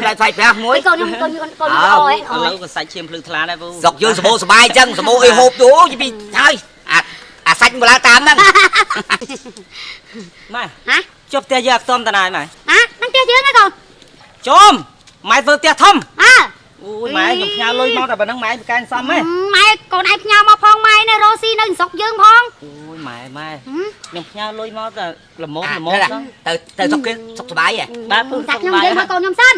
ថ្លៃថ្លៃប្រាស់មួយក ូនខ្ញុំកូនកូនកូនអើយ ឥឡូវក៏សាច់ឈាមភ្លឺថ្លាដែរពូ ស្រុកយើងសម្បូរសបាយអញ្ចឹងសម្បូរអីហូបទៅអូយពីហើយអាអាសាច់មកឡើងតាមហ្នឹង ម៉ែ ហ៎ ចុះផ្ទះយើងអត់ខ្ទមតាណាម៉ែ ហ៎ហ្នឹងផ្ទះយើងហ៎កូន ចំម៉ែធ្វើផ្ទះធំ អើ អូយម៉ែខ្ញុំផ្ញើលុយមកតែប៉ុណ្ណឹងម៉ែប្រកែនសមហ៎ ម៉ែកូនឯងផ្ញើមកផងម៉ែនៅរស់ស៊ីនៅស្រុកយើងផង អូយម៉ែម៉ែខ្ញុំផ្ញើលុយមកតែល្មមល្មម ទៅទៅស្រុកគេសុខសបាយហ៎ បាទពូ តែខ្ញុំនិយាយមកកូនខ្ញុំសិន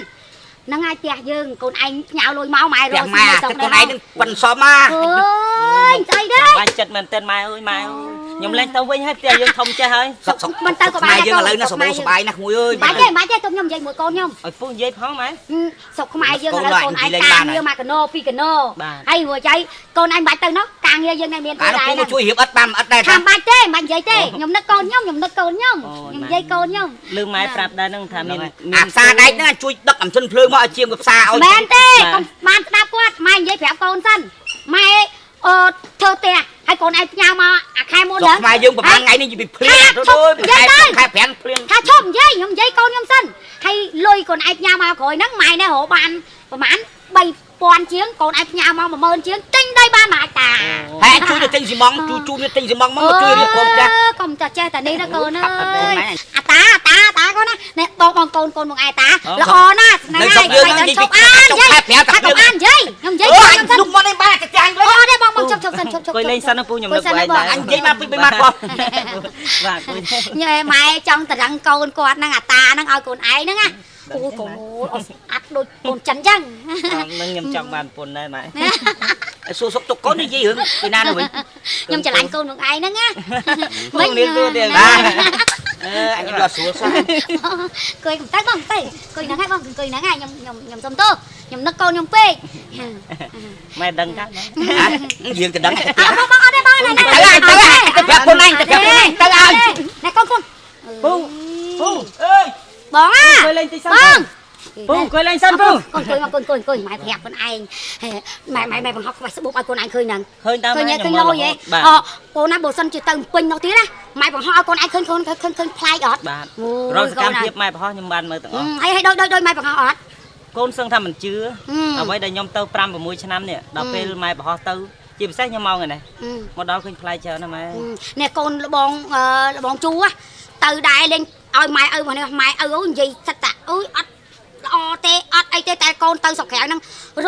ហ្នឹងហើយផ្ទះយើងកូនឯងផ្ញើលុយមកម៉ែរ ផ្ទះ ស់ ម៉ែ ស៊ីនៅស្រុក ទឹកកូនឯងនឹងប៉ិនសមណា អើយស្អីទេ បាច់ចិត្តមែនទែនម៉ែអើយម៉ែអើយខ្ញុំលែងទៅវិញហើយផ្ទះយើងធំចេះហើយ សុកសុកខ្មែរយើងឥឡូវណាសម្បូរសបាយណាស់ក្មួយអើយ បាច់ទេបាច់ទេទុំខ្ញុំនិយាយមួយកូនខ្ញុំ ឲ្យពូនិយាយផងម៉ែ ស្រុកខ្មែរយើងឥឡូវកូនឯងការងារមកកណោពីរកណោហើយរួចហើយកូនឯងបាច់ទៅនោះការងារយើងនៅមាន អា ទៅដែរ នោះពូជួយរៀបអត់បានអត់ដែរ ថាបាច់ទេមិននិយាយទេខ្ញុំនឹកកូនខ្ញុំខ្ញុំនឹកកូនខ្ញុំខ្ញុំនិយាយកូនខ្ញុំ លឺម៉ែប្រាប់ដែរហ្នឹងថាមាន អាផ្សារដែកហ្នឹងជួយដឹកអំសិនភ្លើងមកឲ្យជាងផ្សារឲ្យ មែនទេកុំបានស្ដាប់គាត់ម៉ែនិយាយប្រាប់កូនសិនម៉ែអឺធ្វើផ្ទះហើយកូនឯងផ្ញើមកអាខែមុន ស្រុក ហ្នឹង ខ្មែរយើងប្រហែលថ្ងៃនេះពីភ្លៀងទៅខែខែប្រាំងភ្លៀង ថាឈប់និយាយខ្ញុំនិយាយកូនខ្ញុំសិនហើយលុយកូនឯងផ្ញើមកក្រោយហ្នឹងម៉ែនេះរកបានប្រហែល3000ជាងកូនឯងផ្ញើមក10000ជាងទិញដីបានមួយហិកតា ហើយជួយទៅទិញស៊ីម៉ងជួយជួយទិញស៊ីម៉ងមកជួយរៀបកូនចាស់ កុំចាស់ចេះតែនេះណាកូនអើយអាតាអាតាអាតាកូនណានេះបងបងកូនកូនបងឯតាល្អណាស់ហ្នឹង នៅ ហើយ ស្រុកយើងហ្នឹងនិយាយ ឈប់ ពី អាននិយាយ ចុងខែប្រាំង ថាកុំអាននិយាយខ្ញុំនិយាយ អូ កូនខ្ញុំសិន អញលុកមកនេះបានតែចាញ់វិញ អូទេបងបងជប់ជប់សិនជប់ជប់ អង្គុយលេងសិនណាពូខ្ញុំនឹកឯងដែរ អញនិយាយមកពី3ម៉ាត់បង បាទពូ ញ៉ែម៉ែចង់តរឹងកូនគាត់ហ្នឹងអាតាហ្នឹងឲ្យកូនឯងហ្នឹងណាអូកូនអត់ដូចកូនចិនចឹង នឹងខ្ញុំចង់បានពុនដែរម៉ែ សួរសុកទុកកូននិយាយរឿងពីណាទៅវិញ ខ្ញុំច្រឡាញ់កូនបងឯងហ្នឹងណា មិញនេះសួរទៀត បាទអឺអញដល់ស្រួលសោះ អង្គុយកុំទៅបងទៅអង្គុយហ្នឹងហើយបងអង្គុយហ្នឹងហើយខ្ញុំខ្ញុំខ្ញុំសុំទោសខ្ញុំនឹកកូនខ្ញុំពេក ម៉ែដឹងថាម៉ែ យើងទៅដឹងទៅ អើបងបងអត់ទេបងណា ទៅឲ្យទៅទៅប្រាប់ខ្លួនឯងទៅប្រាប់ខ្លួនឯងទៅឲ្យ ណែកូនកូន ពូពូ អើយ បងអា អង្គុយលេងតិចសិន បង ពូអង្គុយលេងសិនពូ កូនកុយមកកូនកុយកុយម៉ែប្រាប់ខ្លួនឯងម៉ែម៉ែម៉ែបង្ហោះខ្វះស្បុកឲ្យកូនឯងឃើញហ្នឹង ឃើញតាម ឃើញ ម៉ែ ឃើញលយហ៎ បាទ អូកូនណាបើសិនជាទៅពេញនោះទៀតណាម៉ែបង្ហោះឲ្យកូនឯងឃើញឃើញឃើញឃើញប្លែកអត់ បាទរកសកម្មភាពម៉ែប្រហោះខ្ញុំបានមើលទាំងអស់ ហើយហើយដូចដូចដូចម៉ែបង្ហោះអត់ កូនសឹងថាមិនជឿអ្វីដែលខ្ញុំទៅ5 6ឆ្នាំនេះដល់ពេលម៉ែប្រហោះទៅជាពិសេសខ្ញុំមកថ្ងៃនេះមកដល់ឃើញប្លែកច្រើនណាស់ម៉ែ នេះកូនលបងលបងជូទៅដែរលេងឲ្យម៉ែឪមកនេះម៉ែឪនិយាយសិតតាអើយអត់ល្អទេអត់អីទេតែកូនទៅស្រុកក្រៅហ្នឹងរ